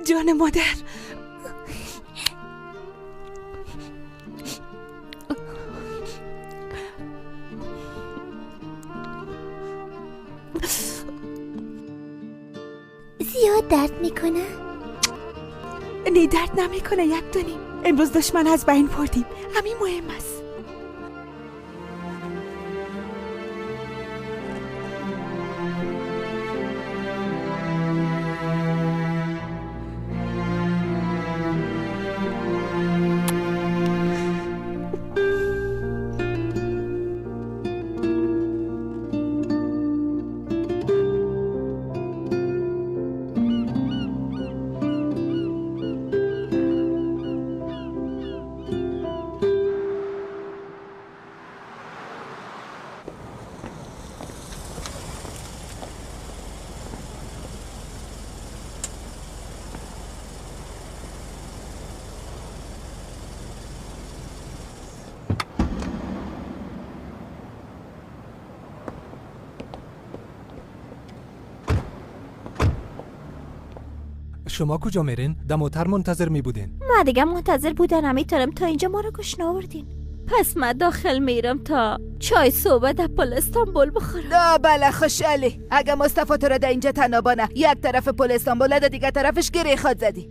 جان مادر. زیاد درد میکنه؟ نه درد نمیکنه، یک دونیم. امروز دشمن از بین بردیم، همین مهم است. شما کجا میرین؟ دموتر منتظر می بودین. ما دیگه منتظر بودن نمیتونم، تا اینجا ما رو گوش نآوردین. پس من داخل میرم تا چای صبح در پل استانبول بخورم. نه بله خوشحالی. اگه مصطفی تو را در اینجا تنابانه، یک طرف پل استانبول ده دیگه طرفش گره خواد زدی.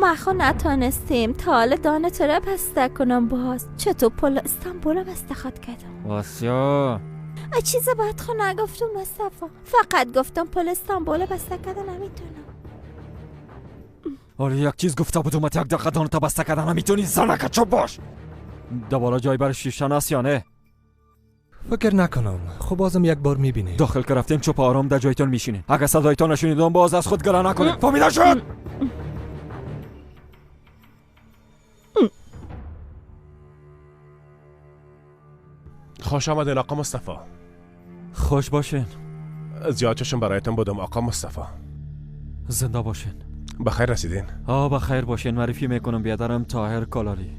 ما خو نتانستیم تا حال دانه تو را بسته کنم باز. چطور پل استانبول بسته خواد کردم؟ واسیا چیز باید خو نگفتم مصطفی، فقط گفتم پل استانبول بسته کردن نمیتونم. آره یک چیز گفته بودم، یک دقیقه دانتا بسته کردن نمیتونی. زنکه چوب باش. دوباره جای برای شیشتن است یا نه؟ فکر نکنم. خب بازم یک بار میبینیم. داخل که رفتیم چوب آرام در جایتان میشینین. اگه صدایتان نشنیدم باز از خود گله نکنید. فهمیده شد؟ خوش آمدین آقا مصطفی. خوش باشین. زیاد چشم برایتان بودم آقا مصطفی. زنده باشین. بخیر رسیدین. آه بخیر باشین. معرفی میکنم بیادرم طاهر کالالی.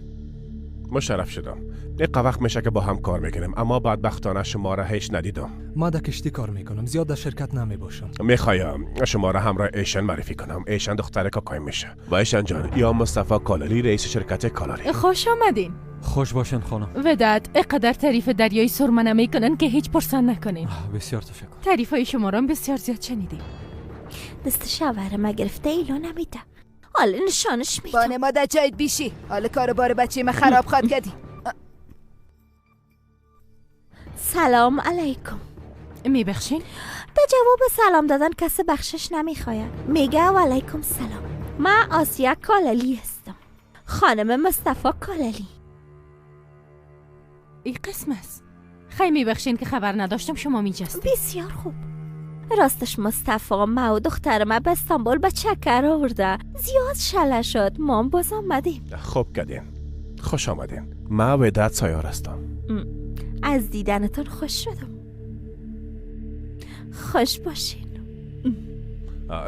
مشرف شدم. یک وقت میشه که با هم کار میکنیم، اما بدبختانه شما را هیچ ندیدم. ما در کشتی کار میکنم، زیاد در شرکت نمیباشم. میخوایم شما را همراه ایشان معرفی کنم. ایشان دختر کاکایم میشه و ایشان جان یا مصطفی کالالی رئیس شرکت کالالی. خوش آمدین. خوش باشین خانم. وداد اینقدر تعریف دریای سرمنه میکنن که هیچ پرسان نکنین. بسیار تشکر. تعریف های شما را بسیار زیاد شنیدیم. دست شوهر ما گرفته ایلا نمیده. حالا نشانش میدم. بانه ما در جایت بیشی. حالا کارو بار بچه ما خراب خواد کردی. سلام علیکم. میبخشین؟ در جواب سلام دادن کس بخشش نمیخواید. میگه و علیکم سلام. من آسیا کالالی هستم، خانم مصطفی کالالی. این قسم است. خیلی میبخشین که خبر نداشتم شما میجستید. بسیار خوب. راستش مصطفی ما و دختر ما به استانبول به چکر آورده. زیاد شله شد. ما هم باز آمدیم. خوب کردین. خوش آمدین. من وداد سایار هستم. از دیدنتون خوش شدم. خوش باشین.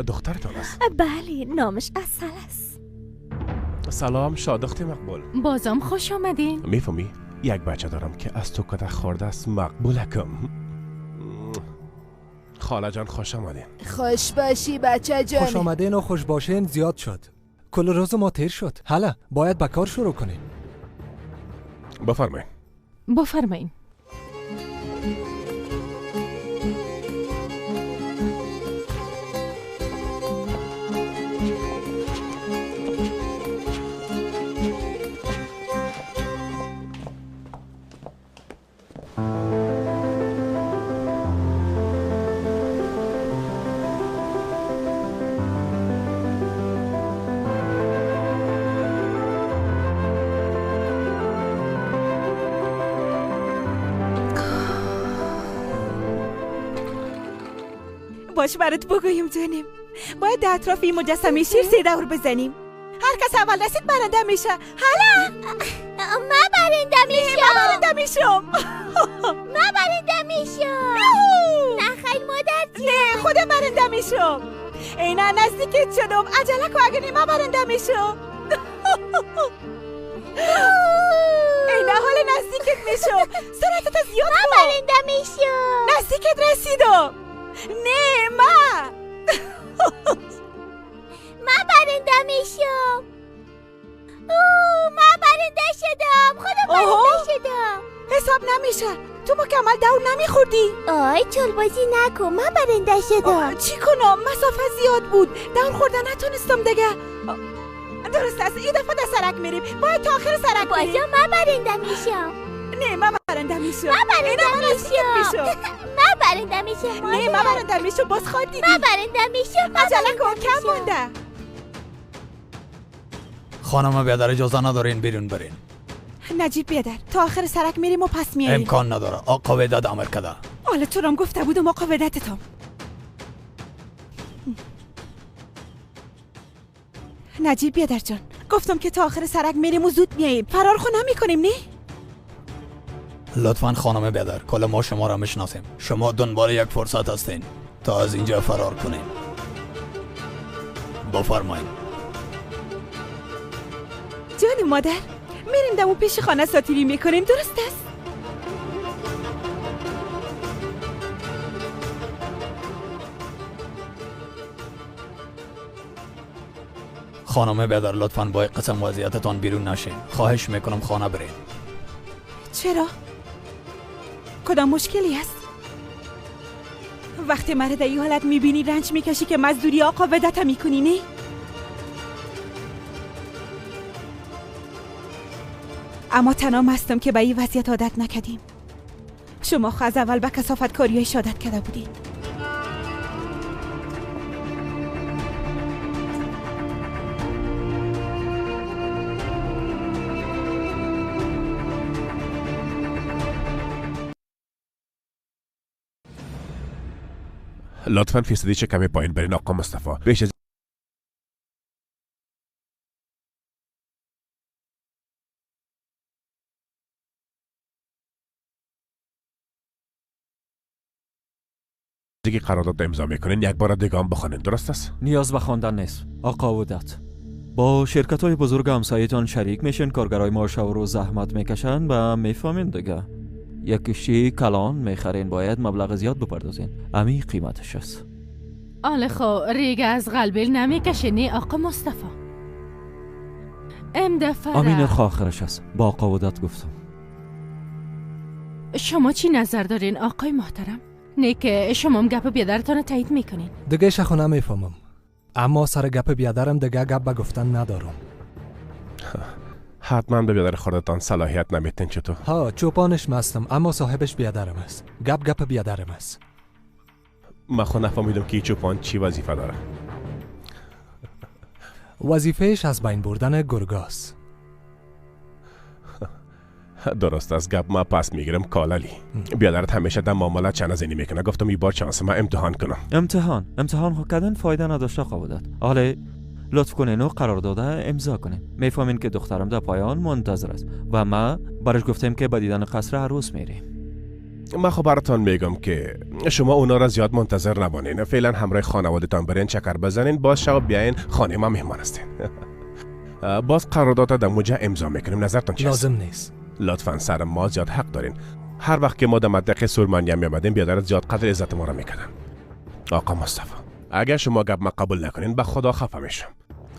دخترتان است؟ بله، نامش عسل است. سلام شادخت مقبول. بازم خوش آمدین. میفهمی؟ یک بچه دارم که از تو کده خورده است. مقبولکم. خاله جان خوش آمدین. خوش باشی بچه جان. خوش آمدین و خوش باشین زیاد شد. کل روز ما تیر شد. حالا باید به کار شروع کنیم. بفرمایین. بفرمایین. باش برات بگویم جانم، باید در اطراف این مجسمه شیر 3 دور بزنیم. هر کس اول رسید برنده میشه. حالا من برنده میشم. من برنده میشم. من برنده میشم. نه خیر مادر جان. نه خودم برنده میشم. اینا نزدیکت شدم، عجله کن، اگه نه من برنده میشم. اینا حال نزدیکت میشم. سرعتت زیاد کن. من برنده میشم. نزدیکت رسیدم. نه ما. من برنده میشم. من برنده شدم. خودم برنده شدم. حساب نمیشه. تو مکمل دور نمیخوردی. آی چلبازی نکن، من برنده شدم. چی کنم؟ مسافه زیاد بود، دور خوردن نتونستم دیگه. درست است، این دفعه در سرک میریم. باید تا آخر سرک بریم. بازم من برنده میشم. نه من برنده میشم. من برنده میشم. من برنده میشم. نه من برنده میشم. باز خود دیدی. من برنده میشم. عجله کن، کم مونده. خانم بیادر اجازه ندارین بیرون برین. نجیب بیادر، تا آخر سرک میریم و پس میاییم. امکان نداره، آقا وداد امر کرده. حالا تو رام گفته بودم آقا ودادتم. نجیب بیادر جان، گفتم که تا آخر سرک میریم و زود میاییم. فرار خو نمیکنیم نه؟ لطفا خانم بیادر، کل ما شما را میشناسیم. شما دنبال یک فرصت هستین تا از اینجا فرار کنین. بفرمایید. جان مادر، میریم دمو پیش خانه ساتیری میکنیم، درست است؟ خانم بیادر لطفاً با قسم وضعیتتان بیرون نشین. خواهش میکنم خانه برین. چرا؟ کدام مشکلی است؟ وقتی مرا در این حالت میبینی رنج میکشی که مزدوری آقا ودت میکنی نه؟ اما تنها هستم که به این وضعیت عادت نکردیم. شما خو از اول به کثافت کاریایش عادت کرده بودین. لطفاً فیصدی چه کمی پایین برین آقا مصطفی. بیش از دیگه قرارداد امضا میکنین یک بار دیگه هم بخوانین، درست است؟ نیاز به خواندن نیست آقا وداد. با شرکت های بزرگ همسایه‌تان شریک میشین، کارگرای ما شب و روز زحمت میکشن و میفهمین دیگه. یک کشتی کلان میخرین، باید مبلغ زیاد بپردازین، امی قیمتش است. آله خو ریگه از قلبل نمیکشه نه آقا مصطفی. ام دفعه امین نرخ آخرش است. با آقا وداد گفتم. شما چی نظر دارین آقای محترم؟ نه که شما هم گپ بیادرتان تایید میکنین. دیگه شخو نمیفهمم، اما سر گپ بیادرم دیگه گپ به گفتن ندارم. حتما به بیادر خودتان صلاحیت نمیتین چطور؟ ها چوپانش مستم، اما صاحبش بیادرم است. گپ گپ بیادرم است. من خود نفهمیدم که چوپان چی وظیفه داره. وظیفهش از بین بردن گرگاست. درست است، گپ ما پس میگیرم کالالی. بیادرت همیشه در معامله چنه زنی میکنه. گفتم این بار چانس ما امتحان کنم. امتحان خو کردن فایده نداشت آقا وداد. حالا لطف کنین و قرارداد امضا کنین. میفهمین که دخترم در پایان منتظر است و ما برش گفتیم که به دیدن قصر عروس میریم. من خب براتان میگم که شما اونا را زیاد منتظر نبانین. فعلا همراه خانواده‌تان برین چکر بزنین، باز شب بیاین خانه ما مهمان هستین. باز قرارداد در موجه امضا میکنیم. نظرتان چیست؟ لازم نیست. لطفا سر ما زیاد حق دارین. هر وقت که ما در منطقه سورمانیا میامدیم بیادر زیاد قدر عزت ما را میکردن. آقا مصطفی اگر شما گپ ما قبول نکنین به خدا خفه میشم.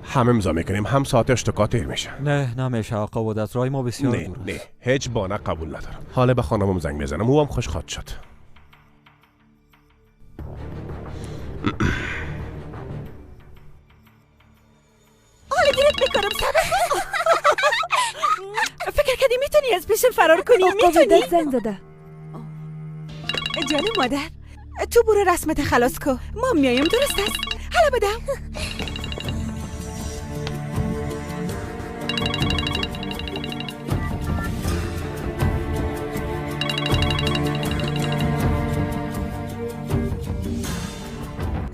هم امضا میکنیم هم ساعت اشتکا تیر میشه. نه نمیشه آقا وداد، رای ما بسیار دور است. نه هیچ بانه قبول ندارم. حالا به خانمم زنگ میزنم، او هم خوش خواهد شد. حالا گیرت میکنم سبب. فکر کردی میتونی از پیشم فرار کنی؟ میتونی؟ زنگ زده. جان مادر تو برو رسمت خلاص کو، ما میایم، درست است؟ حالا بدم.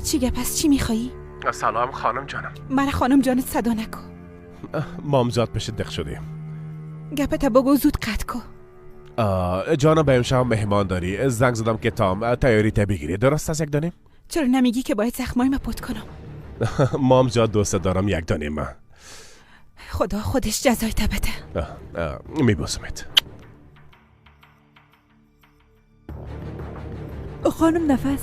چی گپ است؟ چی میخوایی؟ سلام خانم جانم. من خانم جانت صدا نکن. ما زیاد پیش دق شدیم. گپت بگو زود قطع کو. جانم به امشب مهمان داری. زنگ زدم که تام تیاری تا بگیری، درست است؟ یک دانیم؟ چرا نمیگی که باید زخمای ما پت کنم؟ مام زیاد دوست دارم یک دانیم من. خدا خودش جزای تا بده. میبوسمت. خانم نفس.